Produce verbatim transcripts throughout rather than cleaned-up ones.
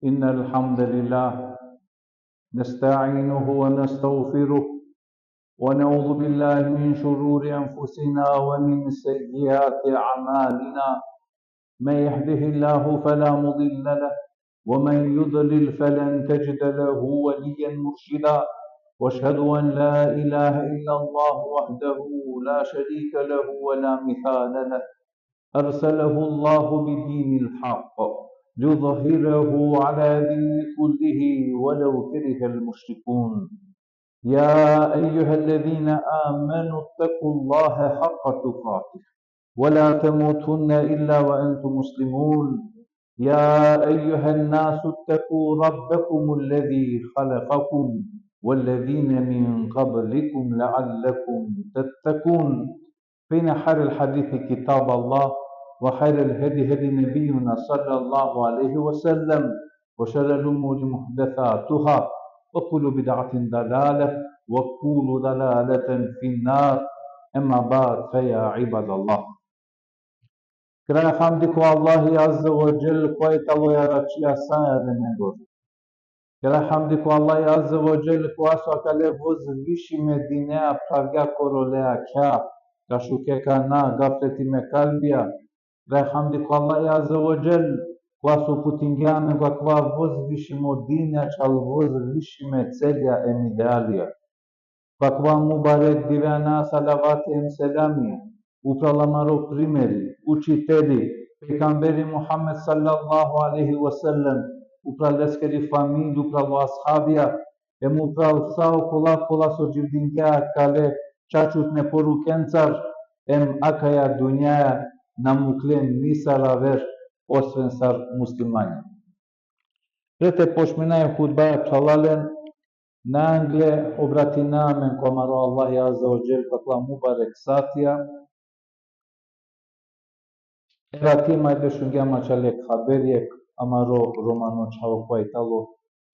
إن الحمد لله نستعينه ونستغفره، ونعوذ بالله من شرور أنفسنا ومن سيئات أعمالنا. من يهده الله فلا مضل له، ومن يضلل فلن تجد له وليا مرشدا. وأشهد أن لا إله إلا الله وحده لا شريك له ولا مثال له، أرسله الله بدين الحق ليظهره على دين كله ولو كره المشركون. يا أيها الذين آمنوا اتقوا الله حق تقاته ولا تموتن إلا وأنتم مسلمون. يا أيها الناس اتقوا ربكم الذي خلقكم والذين من قبلكم لعلكم تتقون. فإن خير الحديث كتاب الله، وخير الهدي هدي نبينا صلى الله عليه وسلم، وشر الأمور محدثاتها، وكل بدعة ضلالة، وكل ضلالة في النار. أما بعد، فيا عباد الله. Keraja hamdi ko Allahi Azze ve Dželle, kova tano Jaračija sa javerengoro. Keraja hamdi ko Allahi Azze ve Dželle, kova so akale vozvišime dinea pravgja korole akha, ka šuke kana gafletime kalbija. Keraja hamdi ko Allahi Azze ve Dželle, kova so uputingja amen ko akava vozvišimo dini, ačhal vozvišime celja em idealija. Ko akava mubarek dive ana salavati em selamija upral amaro primeri, učiteli, pejgamberi Muhammed sallallahu alejhi ve sellem, upral leskeri familija, upral o ashabija, em upral sa okola kola so dživdingja akale čačutne porukencar, em akaja dunjaja na mukle nisar aver, osven sar muslimanja. Pre te počminaja hutba, phralalen, na angle obratina amen ko amaro Allahi Azze ve Dželle ko akala mubarek satija. Erati majbe šungjam ačhal jekh haberi, jekh amaro romano čhavo kova tano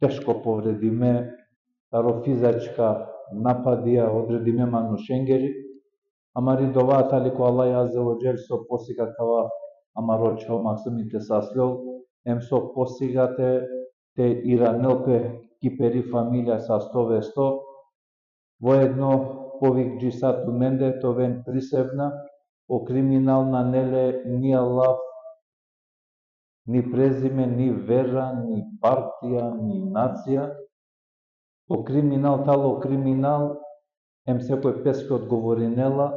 teško povredime, taro fizička napadija odredime manušengeri. Amari dova tali ko Allahi Azze ve Dželle so posigate akava amaro čhavo maksumi te sasljol, em so posigate te iranel pe ki peri familija sasto vesto. Voedno povikdžisa tumende te oven prisebna, o kriminal nane le ni alav, ni prezime, ni vera, ni partija, ni nacija. O kriminal tano kriminal, em sekoj peske odgovorinela,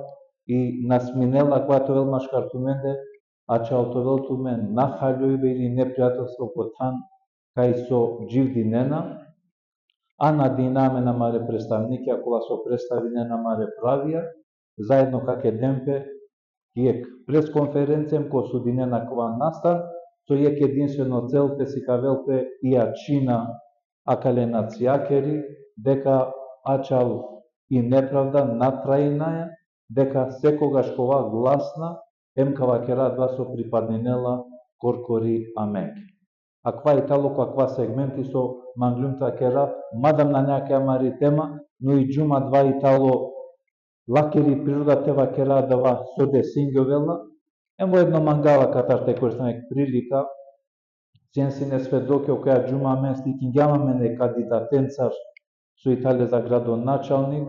i na sminela kova te ovel maškar tumende, ačhal te ovel tumen nahaljojbe ili neprijateljstvo ko than kaj so dživdinena. A nadina amen amare predstavnikija, kola so predstavinena amare pravija, zaedno ka kedem pe jekh pres konferencija em ka osudinena akava nastan, so jekh edinstveno cel te sikavel pe i jačina akale nacijakeri, deka ačhal i nepravda na trajinaja, deka sekogaš ka ova glasna, em ka vakera adava so pripadninela korkori amenge. Akava tano ko akava segmenti so mangljum te vakera, mada nane akaja amari tema, no i džuma adava tano lakeri priroda te vakera adava so desingjovela, em voedno mangava katar te koristim jekh prilika, sien sine svedoki, okaja džuma amen slikingjam amen e kandidatencar so i tale za gradonačalnik,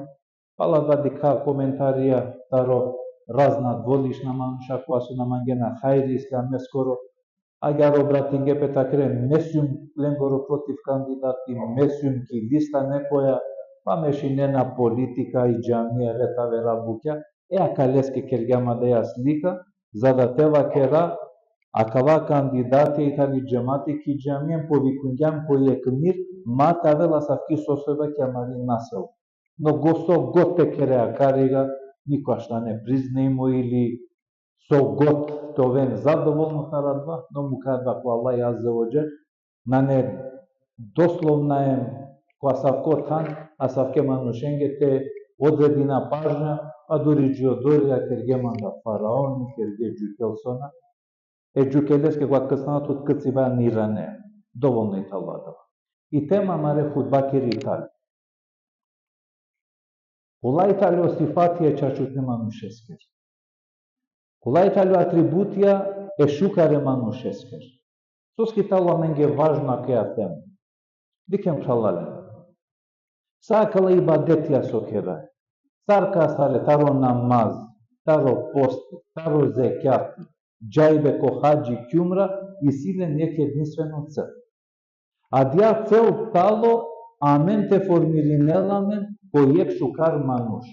pala adava dikha komentarija taro razna dvolična manuša, kova so na mangena hajri islameskoro, agjaar obratinge pe te vakeren, me sijum lengoro protiv kandidati, me sijum ki lista nekoja, pa mešinena politika i džamija, re te avera bukja, e akaleske kergjam adaja slika, za da te vakera, akava kandidati i tali džemati ki džamija, em povikingjam ko jekh mir, ma te avel asavki sostojba ki amari nasel. No so god te kere akariga, nikogaš nane priznajmo ili so god te oven zadovolno taro adava, no muka adava ko Allahi Azze ve Dželle, nane doslovna em ko asavko than, asavke manušenge te odredina pažnja, a duri dži odori kerge manda faraoni, kerge džukel sona, e džukeleske kova krsna tut kciba nirane. Dovolno i talo adava. I tema amare hutbakeri tali. Kola i tali o sifatija e čačutne manušesker. Kola i tali o atributija e šukare manušesker. Soske tano amenge važno akaja tema. Dikhen phralalen. Sa akala ibadetija so keraja. Sar ka sare, taro namaz, taro post, taro zekjat, džajbe ko hadži ki umra, isi len jekh edinstveno cel. Adija cel tano amen te formirinel amen ko jekh šukar manuš.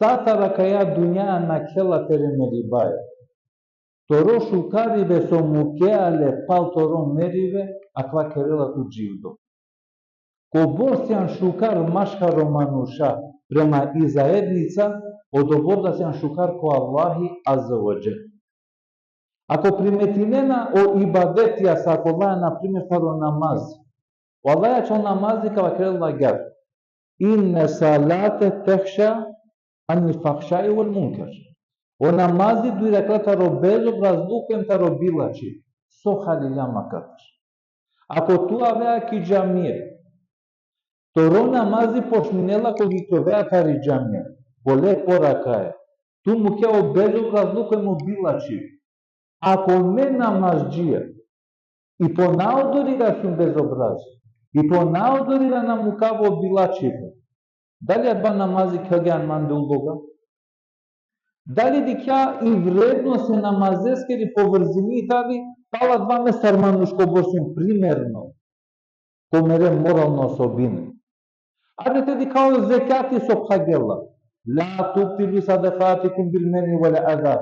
Sa taro akaja dunjaja nakhela tere meribaja. Toro šukaribe so mukea le pal toro meribe, akava kerela tut dživdo. Kobor sian šukar maškaro manuša prema i zaednica, odobor da sian šukar ko Allahi Azze ve Dželle. Ako primetinena o ibadetija sa kola, na primer, taro namaz. O Allah jača namazi ka vakerel agjaar: Inne salate tehša anil fahšai vel munker. O namazi durakela taro bezobrazluko em taro bilačhi. So halilja ma katar. Ako tu avea ki džamija, toro namazi počminela koga ikljovea tari džamija, bole porakaja. Tu mukea o bezobrazluko em o bilačhi. Ako me namazdžija, i po naodori da sium bezobraz, i po naodori da na mukava o bilačhibe, dali adava namazi khelgjan mande uloga? Dali dikhlja i vrednost e namazeskiri po vrzini tani, pal adava me sar manuš kobor sium primerno, ko mere moralno osobine. Ajde te dikha o zekjati so phagela. La tubtilu sadakatikum bil menni vel eza.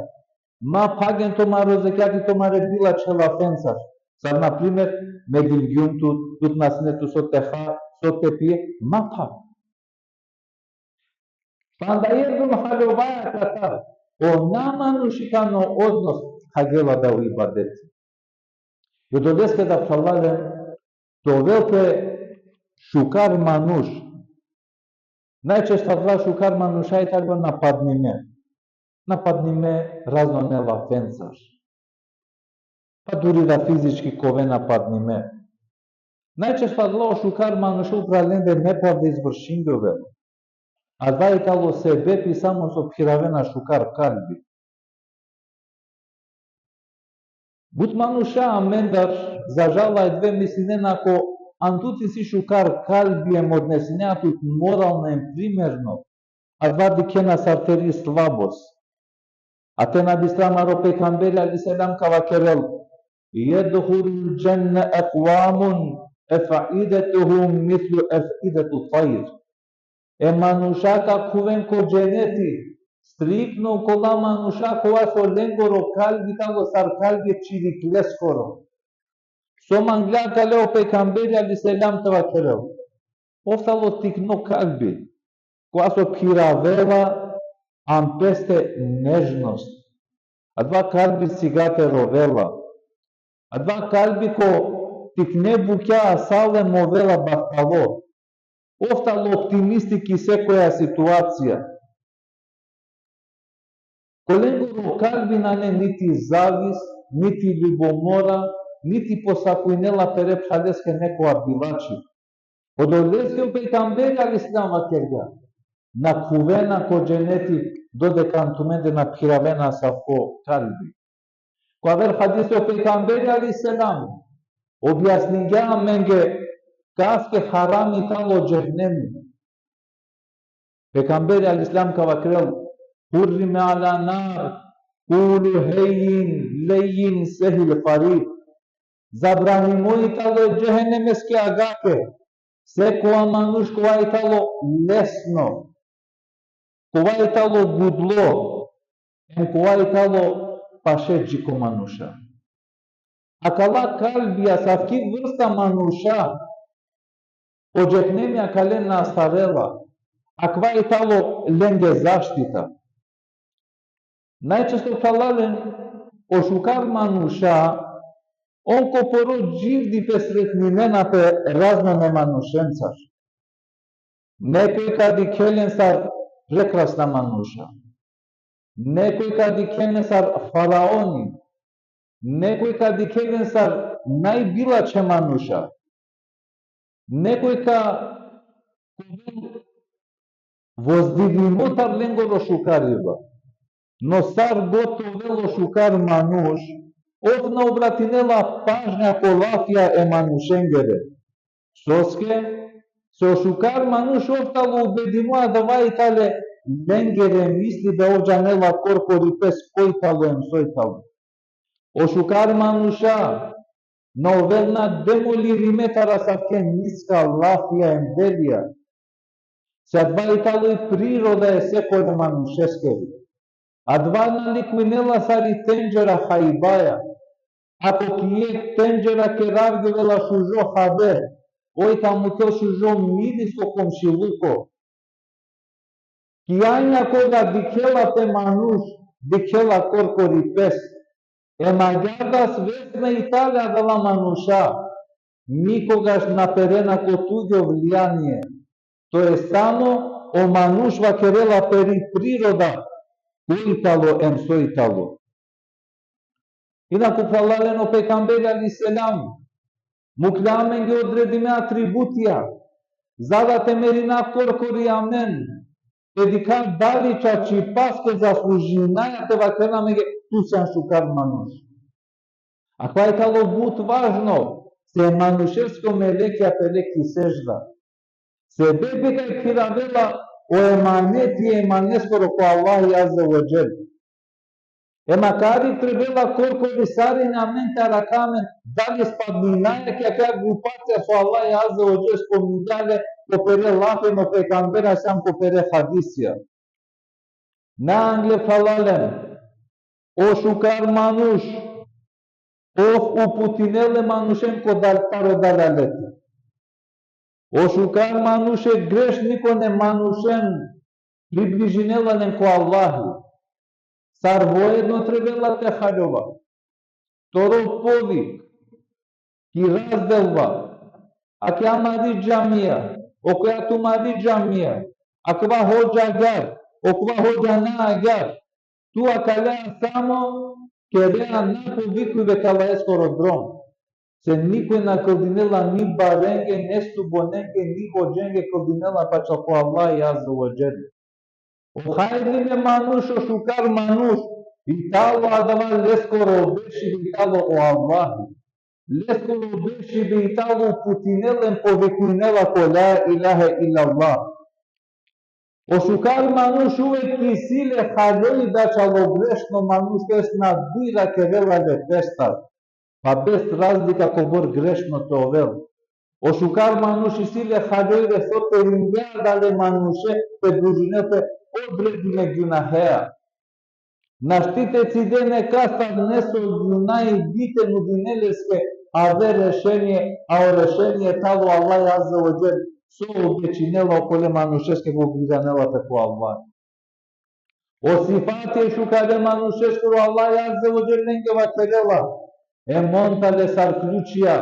Ma phagen tumaro zekjati tumare bilačhe lafencar. Sar, na primer, me dilgjum tut, tut na sine tut so te ha, so te pije, ma phag. Panda jekh dum haljovaja katar, o namanušikano odnos phagela adava ibadet. I odoleske da, phralalen, te ovel pe šukar manuš. Najčešće adala šukar manuša i tano napadnime. Napadnime razno ne lafencar. Pa duri da fizički ka oven napadnime. Najčešće adala o šukar manuša upra lende nepravda izvršingjovela. Adava i tano sebepi samo so phiravena šukar kalbi. But manuša amendar, za žal, adava mislinena, ako an tut isi šukar kalbi em odnesinea tut moralno em primerno, adava dikhena sar teri slabost. A te na bistra amaro pejgamberi alejhi selam ka vakerel: Jedhulul dženne ekvamun efaidatuhum mislu efaidatut tajr. E manuša ka khuven ko dženeti striktno kola manuša kova so lengoro kalbi tano sar kalbi e čirikleskoro. So manglja akale o pejgamberi alejhi selam te vakerel? Ov tano tikno kalbi, kova so phiravela am peste nežnost. Adava kalbi sigate rovela. Adava kalbi ko tikne bukja asale movela bahtalo. Ov tano optimisti ki sekoja situacija. Ko lengoro kalbi nane niti zavis, niti ljubomora, niti posakujnela pere phraleske nekova bilačhi. Odoleske o pejgamberi alejhi selam vakergja: Na khuvena ko dženeti dodeka an tumende na phiravena asavko kalbi. Ko aver hadisi o pejgamberi alejhi selam objasningja amenge kaske harami tano džehenemi. Pejgamberi alejhi selam ka vakerel: Hurrime alen nar kullu hejjin lejjin sehil farib. Zabranimo i tano džehenemeske agake sekova manuš kova i tano lesno, kova i tano gudlo, em kova i tano paše džiko manuša. Akala kalbi, asavki vrsta manuša, o džehenemi akale na astarela, akava i tano lenge zaštita. Najčešće, phralalen, o šukar manuša, on ko poro dživdipe sretninena pe razno ne manušencar. Nekoj ka dikhel len sar prekrasna manuša. Nekoj ka dikhel len sar faraoni. Nekoj ka dikhel len sar najbilačhe manuša. Nekoj ka ovel vozdivimo tar lengoro šukariba. No sar god te ovel o šukar manuš, Ov na obratinela pažnja ko lafija e manušengere. Soske? So šukar manuš ov talo ubedimo, adava i tale lengere mislibe, ov džanela korkori pes koj talo em soj talo. O šukar manuša na ovel na demolirime taro asavke niska lafija em delija. Se adava i talo i priroda e sekore manušeskeri. Adava na likujnela sar i tendžera hajbaja. Ako ki jekh tendžera keravgjovela šužo haber, oj ka mukhel šužo miris o komšiluko. Ki anja koga dikhela pe manuš, dikhela korkori pes. Em agjaar da svesna i tale adala manuša, nikogaš na perena ko tugjo vlijanie. To je samo o manuš vakerela peri priroda, koj talo em soj talo. Inaku, phralalen, o pejgamberi alejhi selam mukhlja amenge odredime atributija, za da te merina korkori amen, te dikha dali čačipaske zaslužinaja te vakerena amenge tu sian šukar manuš. Akava i talo but važno, se manušeske melekja pere ki sežda. Sebepi kaj phiravela o emaneti e maneskoro ko Allahi azze ve dželle. Ema kari trebela korkori sarine amen te arakha amen, dali spadninaja ki akaja grupacija so Allahi azze ve dželle spomningja le ko pere lafi em o pejgamberi alejhi selam ko pere hadisija. Na, angle, phralalen, o šukar manuš, ov uputinela e manušen ko dal-, taro dalaleti. O šukar manuš e grešnikon e manušen približinela len ko Allahi. Sar voedno trebela te haljova. Toro povik, ki razdelba, ake amari džamija, okoja tumari džamija, akava hodža agjaar, okova hodža na agjaar, tu akaleja samo kerea na povikujbe ki Allaheskoro drom. Se nikoj na kldinela ni barenge, ni stubonenge, ni hodženge, kldinela pačal ko Allahi azze ve dželle. O hajrlime manuš, o šukar manuš, i talo adava leskoro bešibe i talo o Allahi. Leskoro bešibe i talo uputinela em povikujnela ko la ilahe illallah. O šukar manuš uvek isi le haljojbe čalo grešno manuš, to jest na duj da kerela le pestar. Pa bez razlika kobor grešno te ovel. O šukar manuš isi le haljojbe so te ringja adale manuše te družinel pe odredime gjunaheja. Našti te cide nekastar neso gjuna i bi te nudinel leske aver rešenie, a o rešenie talo Allah azze ve dželle, so obećinela okole manušeske koga grijanela pe ko Allah. O sifati e šukare manušeskoro Allah azze ve dželle lenge vakerela, em on tale sar ključija.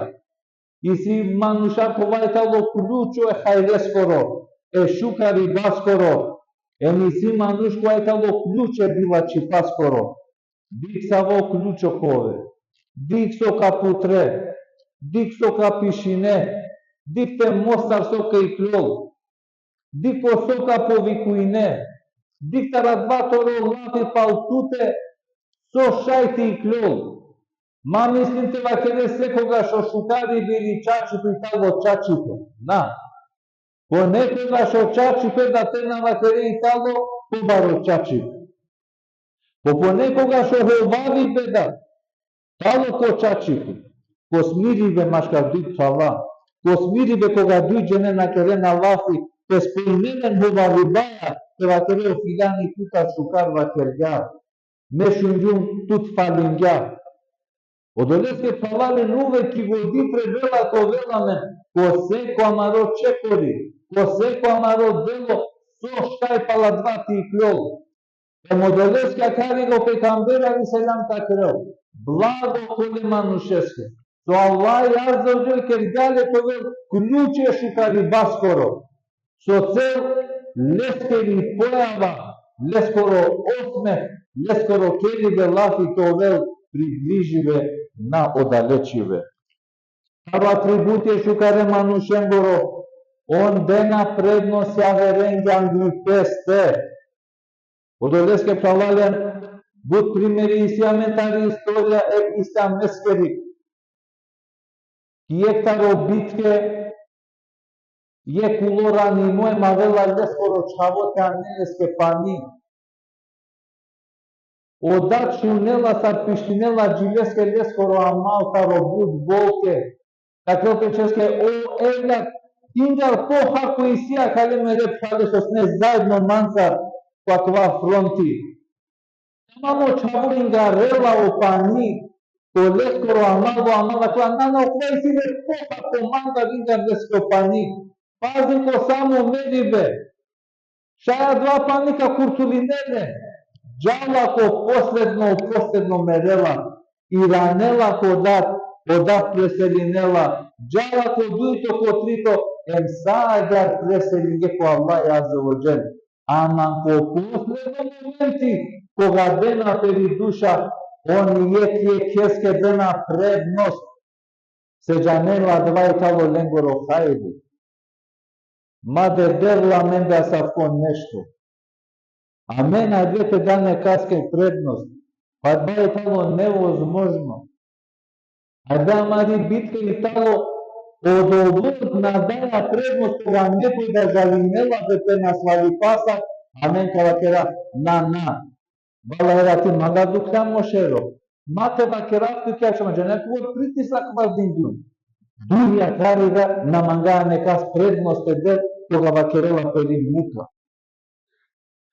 Isi manuša kova i talo ključo e hajreskoro, e šukaribaskoro, em isi manuš kova i talo ključ e bilačhipaskoro. Dikh savo ključo ka ove, dikh so ka putre, dikh so ka pišine, dikh te mostar so ka iklol, dikh ko so ka povikujne, dikh taro adava toro lafi pal tute, so šaj te iklol. Ma mislin te vakere sekogaš o šukaribe ili čačipe i talo čačipe. Na. Ponekogaš o čačipe da te na vakere i talo pobaro čačipe. Po ponekogaš o hovavibe da talo ko čačipe. Ko smiribe maškar duj phrala. Ko smiribe koga duj džene na kerena lafi, te spomninen hovavibaja, te vakere o filjani tut šukar vakergja. Me šungjum tut falingja. Odoleske, phralalen, uvek ki godi trebela te ovel amen, ko seko amaro čekori, ko seko amaro delo, so šaj pala adava te iklol. Em odoleske akari o pejgamberi alejhi selam vakerel, blago kole manušeske so Allah azze ve dželle kergja le te ovel ključe šukaribaskoro. So cel leskeri pojava, leskoro osmeh, leskoro keribe lafi te ovel približibe, na odalečibe. Taro atributi e šukare manušengoro, on dena prednost javerenge angli peste. Odoleske, phralalen, But primeri isi amen tari istorija e islameskeri. Ki jekh taro bitke, jekh ulo ranimo em avela leskoro čhavo te anel leske pani. O dat šunela sar pištinela dži leske leskoro amal taro but bolke. Vakerel pe čhaveske: O evlad, ingar pohako isi akale mere phrale so sine zaedno mancar ko akava fronti. Ama o čhavo ingarela o pani, ko leskoro amal, o amal akava, na, na, okova isi le pohako mancar, ingar leske o pani. Pazin ko samo meribe. Šaj adava pani ka kurtulinel le. Džala ko posledno, posledno merela. Iranela ko dat, o dat preselinela. Džala ko dujto, ko trito, em sa agjaar preselinge ko Allah azze ve dželle. Ama ko posledno momenti, koga dena peri duša, on jekh jekheske dena prednost. Se džanela adava i talo lengoro hajri. Ma de berla amende asavko nešto. Amen avdive te da nekaske prednost. Pa adava i talo nevozmožno. Adava amari bitka i talo odobor na daja prednost koga nekoj da žalinela pe pe nasvalipasa, amen ka vakera: Na, na. Vallahi, erati, ma da dukhlja mo šero. Ma te vakerav tut ki akšama, džane kobor pritisak vardingjum. Duj agjaar da na manga nekas prednost te de, koga vakerela peri muka.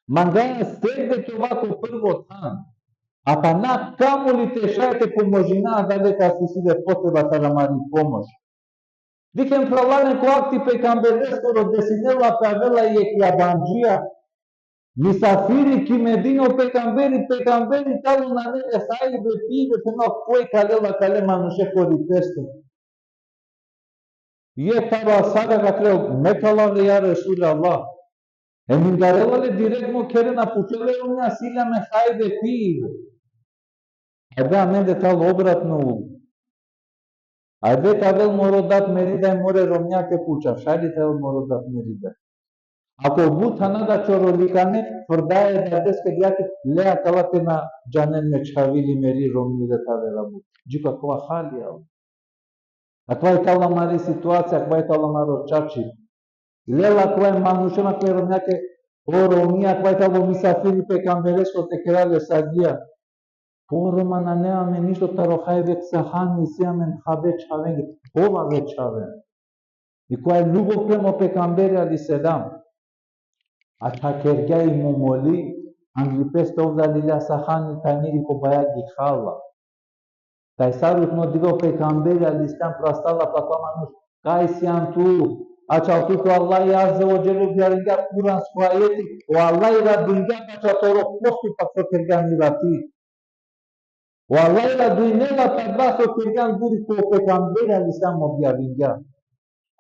Manga segde te ova ko prvo than. A pa na kamoli te šaj te pomožina adale kas isi le potreba tari amari pomoš. Dikhen, phralalen, ko vakti pejgambereskoro desinela pe, avela jekh jabandžija misafiri ki Medina o pejgamberi, pejgamberi talo nane le hajbe pibe, te na koj kalela akale manuše kori peste. Jekh taro ashabija vakerel: Me ka lav le, ja Resulallah. Em ingarela le direktno khere, na pučela le romnja, isi le amen hajbe pibe. Ajde amende talo obratno ulo. Ajde te avel moro dat, meri daj, more romnja te pučav, šaj li te avel moro dat, meri daj. Ako but thana da čorolikane, frdaja e dadeske, dajake, le akala te na džanen me čhavi li meri romni le te avera but. Dži ko akava hali alo. Akava i talo amari situacija, akava i talo amaro čači. Lela akava e manušen, akale romnjake, o romni, akava i talo misafiri pejgamberesko, te kera le sagija. Poro ma nane amen ništo taro hajbe, sahani isi amen, habe čhavenge, kova ve čhaven. I kova i ljubov prema o pejgamberi alejhi selam. Akava kergja i momoli, angli peste ov da lilja sahani, tanjiri ko baja gi hala. Taj sarutno dive o pejgamberi alejhi selam prastala pe akava manuš: Kaj sian tu? Ačhal tut o Allah azze ve dželle objavingja kuransko ajeti, o Allah radujngja pe ačhal toro postupak so kergjan irati. O Allah radujnela pe adava so kergjan duri ko pejgamberi alejhi selam objavingja.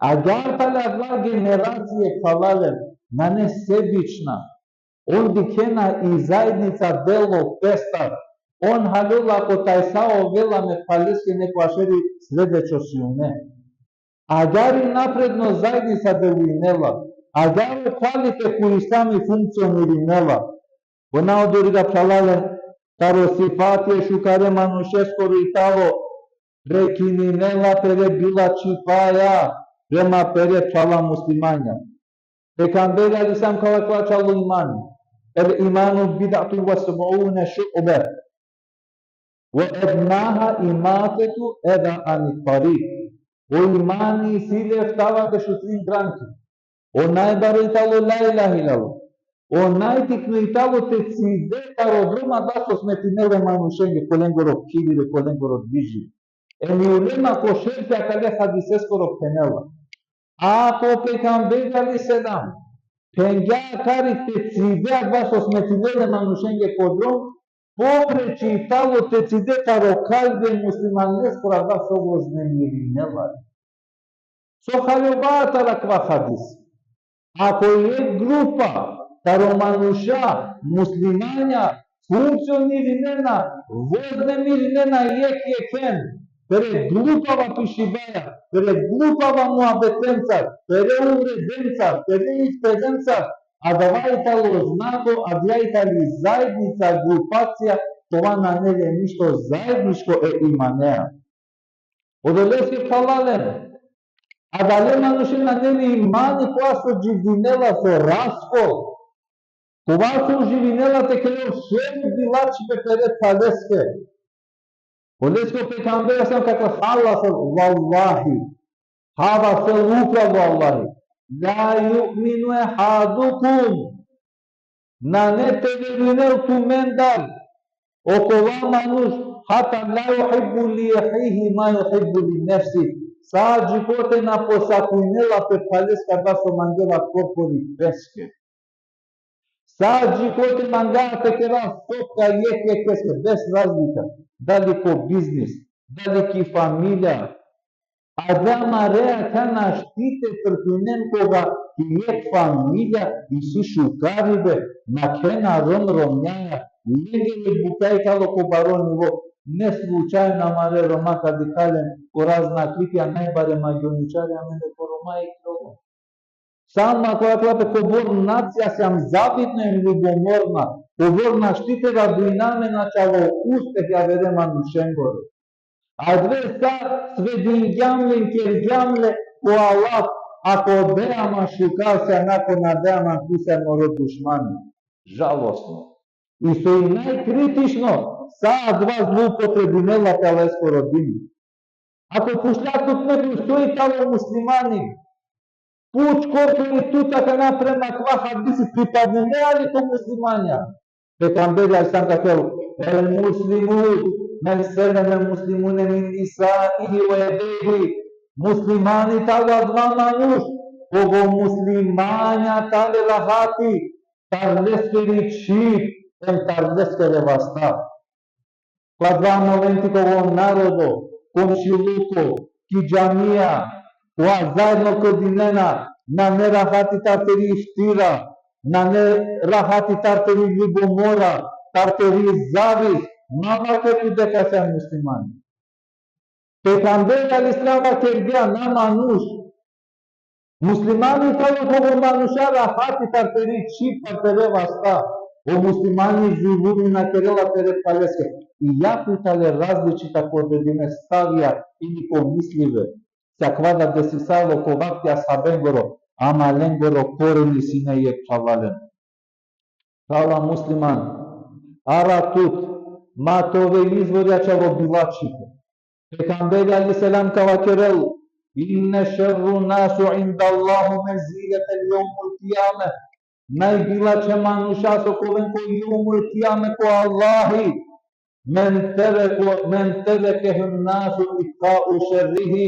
Agjaar tale adala generacije, phralalen, nane sebična. On dikhena i zaednica delo pestar. On haljovela ako tajsa ovela me phaleske nekoja šeri, sledećo siume. Agjaar i napredno zaednica delujnela. Agjaar o kvalitet ko islami funkcionirinela. Ko na odori da, phralalen, taro sifati e šukare manušeskoro i talo prekininela pere bilačhipaja prema pere phrala muslimanja. Pejgamberi alejhi selam ka vakera ačhal o imani: El imanu bid'atun ve seb'une šu'be. Ve ednaha imatetul eza anit tarik. O imani isi le eftavardeš u trin granki. O najbaro i talo la ilahe illallah. O najtikno i talo te cide taro drom adava so smetinela e manušenge, ko lengoro kibiri, ko lengoro diži. Em i ulema ko šerhi akale hadiseskoro phenela: Ako pejgamberi alejhi selam phengja akari te cide adava so smetinela e manušenge ko drom, popreči i talo te cide taro kalbi e muslimaneskoro adava so voznemirinela. So haljova taro akava hadis? Ako jekh grupa taro manuša, muslimanja, funkcionirinena, voznemirinena jekh jekhen, pere glupava pišibaja, pere glupava muhabetenca, pere uvredenca, pere ifterenca, adava i talo znako, adava i tali zaednica, grupacija, kova nane le ništo zaedničko e imanea. Odoleske phralalen, adale manuše nane le imani kova so dživdinela so raskol, kova so dživdinela te kerel šer bilačhipe pere phaleske. Oleske o pejgamberi sam ka kal, vallahi, hava se lukra vallahi, la yu'minu ahadukum, nane te verujnel tumendar okova manuš, hata la yuhibbu li ahihi ma yuhibbu li nefsi, sa džikote na posakujnela pe phaleske adava so mangela korkori peske. Sa džikote manga te kera sopka jekh jekheske, bez razlika, dali ko biznis, dali ki familija. Adava marea ka našti te trpinen koga ki jekh familija isi šukaribe, nakhena rom romnjaja, lengere bukja i kalo ko baro nivo, ne slučajno amare Roma ka dikha len ko razna klipja, najbare magjonjačari, amen ko Roma i kalo. Samo kola, kola pe kobor nacija sijam zavidno em ljubomorna, kobor našti te radujna amen na čalo uspeh javere manušengoro. Adava sa svedingjam le, kergjam le ko Allah, a ko dea ma šukar sijam, a ko na dea ma tu sijam moro dušmani. Žalosno. I so i najkritično, sa adava zloupotrebinela pe Allaheskoro din. Ako pučlja tut nekoj so i tano muslimani, puč korkori tut akana prema akava hadisi, pripadnine li ko muslimanja. Pejgamberi alejhi selam ka kal, el muslimu men selime el muslimune min lisanihi ve jedihi. Muslimani tano adava manuš koga o muslimanja tane rahati tar leskeri čhib em tar leskere vasta. Ko adava momenti koga o narodo, komšiluko, ki džamija, kova zaedno kldinena, nane rahati tar teri iftira, nane rahati tar teri ljubomora, tar teri zavist, ma vaker tu deka sijam muslimani. Pejgamberi alejhi selam vakergja, na manuš. Muslimani tano koga o manuša rahati tar teri čhib, tar tere vasta. O muslimani zulumi na kerela pere phaleske. I jako tane različita ko odredime stavija ili ko mislibe. Sa akava da desisalo ko vakti ashabengoro, ama lengoro koreni sine jekh, phralalen. Phrala musliman, ara tut, ma te ove izvorja čalo bilačhipe. Pejgamberi alejhi selam ka vakerel, inne šerru nasi indallahi menziletan jevmul kijame. Najbilačhe manuša so ka oven ko jevmul kijame ko Allahi, men tereke, men terekehun nasu ittikau šerrihi.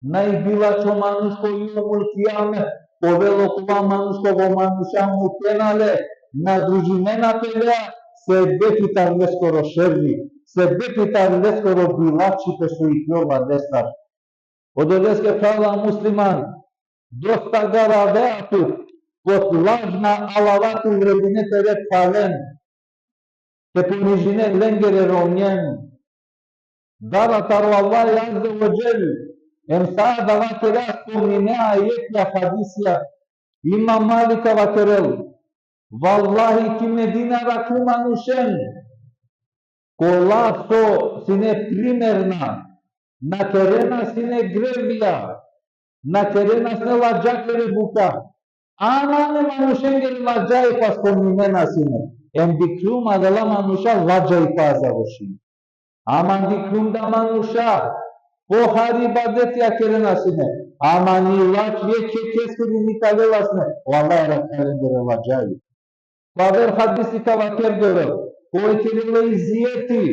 Najbilačho manuš ko jevmul kijame ka ovel okova manuš koga o manuša mukena le, na družinena pe lea, sebepi tar leskoro šerri, sebepi tar leskoro bilačhipe so i kjola lestar. Odoleske phrala musliman, dosta garavea tut, kot lažna alava te uvredine pere phalen, te ponižine lengere romnjen. Dara taro Allah azze ve dželle, em sa adava kera spomnine ajetja, hadisja. Imam Malik ka vakerel, vallahi ki Medina rakhlum manušen, kola so sine primerna, na kerena sine grevija, na kerena sine ladžakere bukja. Ama e manušengere ladžajpa spomninena sine. Em dikhlum adala manuša ladžajpa završini. Ama dikhlum da manuša pohari ibadetja kerena sine. Ama ni lač jekh jekheskiri nikalela sine. O Allah rakhlja lengere ladžaja. Ko aver hadisi ka vakerel, koj kerela ezijeti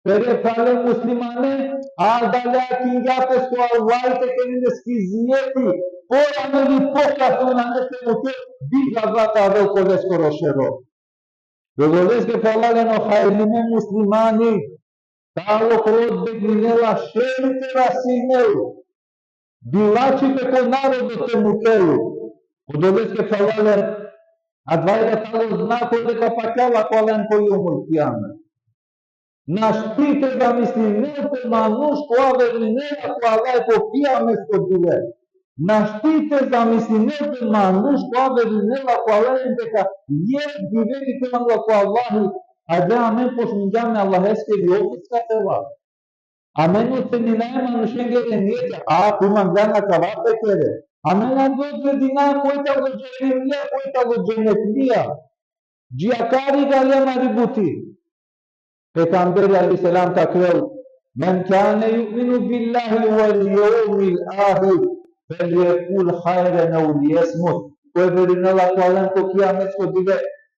pere phrale muslimane, adale akingja pes ko Allah te kerel leske ezijeti, porano ili pokasno, nane te mukel, biga vata avel ko leskoro šero. Odoleske phralalen, o hajrime muslimani, taro ko odbegninela šeri te rasinel, bilačhipe ko narodo te mukel. Odoleske phralalen, adava i tano znako deka pakjala ko Allahi ko jevmul kijame. Našti te zamislinel pe manuš kova verujnela ko Allahi ko kijamesko dive. Našti te zamislinel pe manuš kova verujnela ko Allahi deka jekh dive te mangla ko Allahi, Adava amen počmingjam e Allaheskeri ofiska te ava. Amen oceninaja manušengere nijete, a tu manglan akava te kere. Amen ando odredinaja koj tano džehennemlija, koj tano dženetlija. Dži akari gale amari buti. Pejgamberi alejhi selam vakerel: من كان يؤمن بالله واليوم الآخر فليقل خيرا أو ليصمت. Koj verujnela ko Allahom, ko kijametsko dive,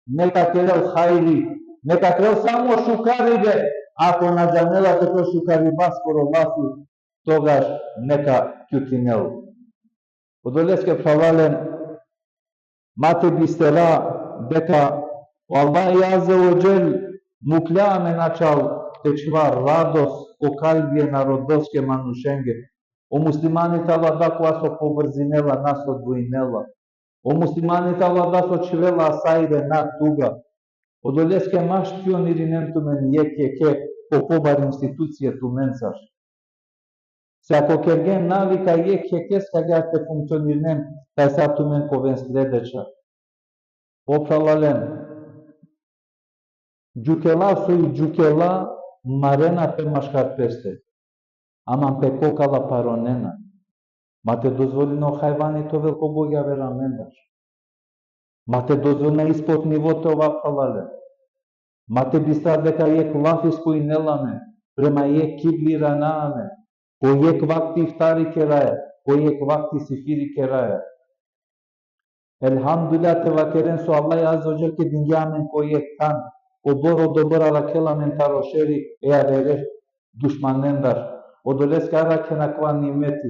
neka kerel hajri, neka kerel samo šukaribe, ako na džanela te kerel šukaribaskoro lafi, togaš neka kjutinel. Odoleske, phralalen, ma te bistera deka o Allah azze ve dželle mukhlja amen ačhal te čhiva radost ko kalbi e narodoske manušenge. O muslimani tano adava kova so povrzinela, na so dvojinela. O muslimani tano adava so čhivela asajbe, na tuga. Odoleske ma špionirinen tumen jekh jekhe, ko pobari institucije tumencar. Se ako kergen navika jekh jekheske agjaar te funkcionirinen, taj sa tumen ka oven sledeća. O phralalen, džukela so i džukela, marena pe maškar peste. Ama pe kokala paronena. Ma te dozvolina o hajvani te ovel ko gogja vera amendar. Ma te dozvolina ispod nivo te ova, phralalen. Ma te bistra deka jekh lafi spojinela amen, prema jekh kibli irana amen, po jekh vakti iftari keraja, po jekh vakti sihiri keraja. Elhamdulillah te vakeren so Allah azze ve dželle kedingja amen ko jekh than, kobor odobor arakhela amen taro šeri e avere dušmanendar. Odoleske arakhena akava nimeti,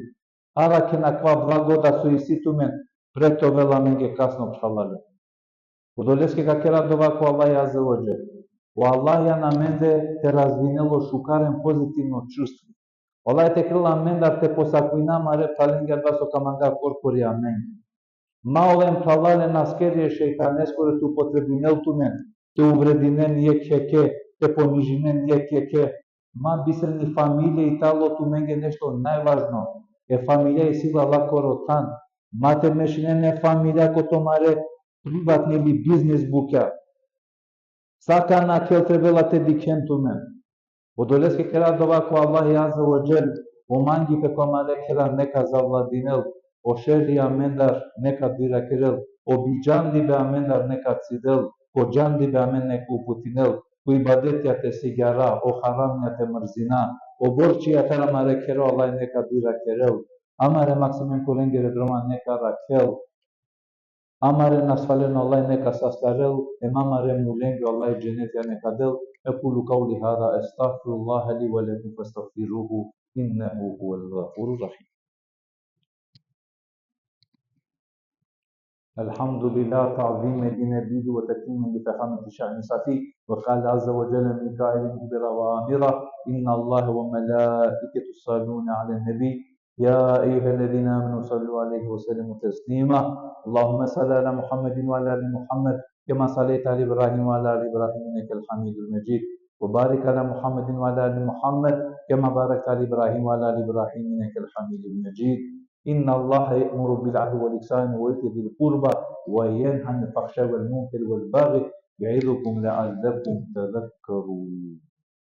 arakhena akava blagodat so isi tumen, pre te ovel amenge kasno, phralalen. Odoleske ka kera dova ko Allah azze ve dželle. O Allah amen te razvinel o šukaren pozitivno čustvo. O Allah te kerel amendar te posakujna amare phralenge adava so ka manga korkori amenge. Ma oven, phralalen, askeri e šejtaneskoro te upotrebinel tumen, te uvredinen jekh jekhe, te ponižinen jekh jekhe. Ma bisren i familija i tano tumenge nešto najvažno. E familija isi lakoro than. Ma te mešinen e familija ko tumare privatni ili biznis bukja. Sa ka nakhel, trebela te dikhen tumen. Odoleske kera dova ko Allah azze ve dželle, o mangipe ko amare khera neka zavladinel, o šeri amendar neka dirakerel, o bidžandibe amendar neka cidel, ko džandibe amen neka uputinel, ko ibadetija te sigjara, o haramija te mrzina, o borčija taro amare khera o Allah neka dirakerel, amare maksimen kolengere droma neka rakhel, amare nasvalen o Allah neka sastarel, em amare mulenge o Allah dženetija neka del. أقول قولي هذا، أستغفر الله لي ولكم فاستغفروه إنه هو الغفور الرحيم. الحمد لله، تعظيما لنبيه وتكريما لفخامة شأن صفيه. وقال عز وجل من قائل مخبرا وآمرا: إن الله وملائكته يصلون على النبي، يا أيها الذين آمنوا صلوا عليه وسلموا تسليما. اللهم صل على محمد وعلى آل محمد كما صليت على إبراهيم وعلى آل إبراهيم إنك الحميد المجيد. وبارك على محمد وعلى آل محمد كما باركت على إبراهيم وعلى آل إبراهيم إنك الحميد المجيد. إن الله يأمر بالعدل والإحسان وإيتاء ذي القربى وينهى عن الفحشاء والمنكر والبغي يعظكم لعلكم تذكرون.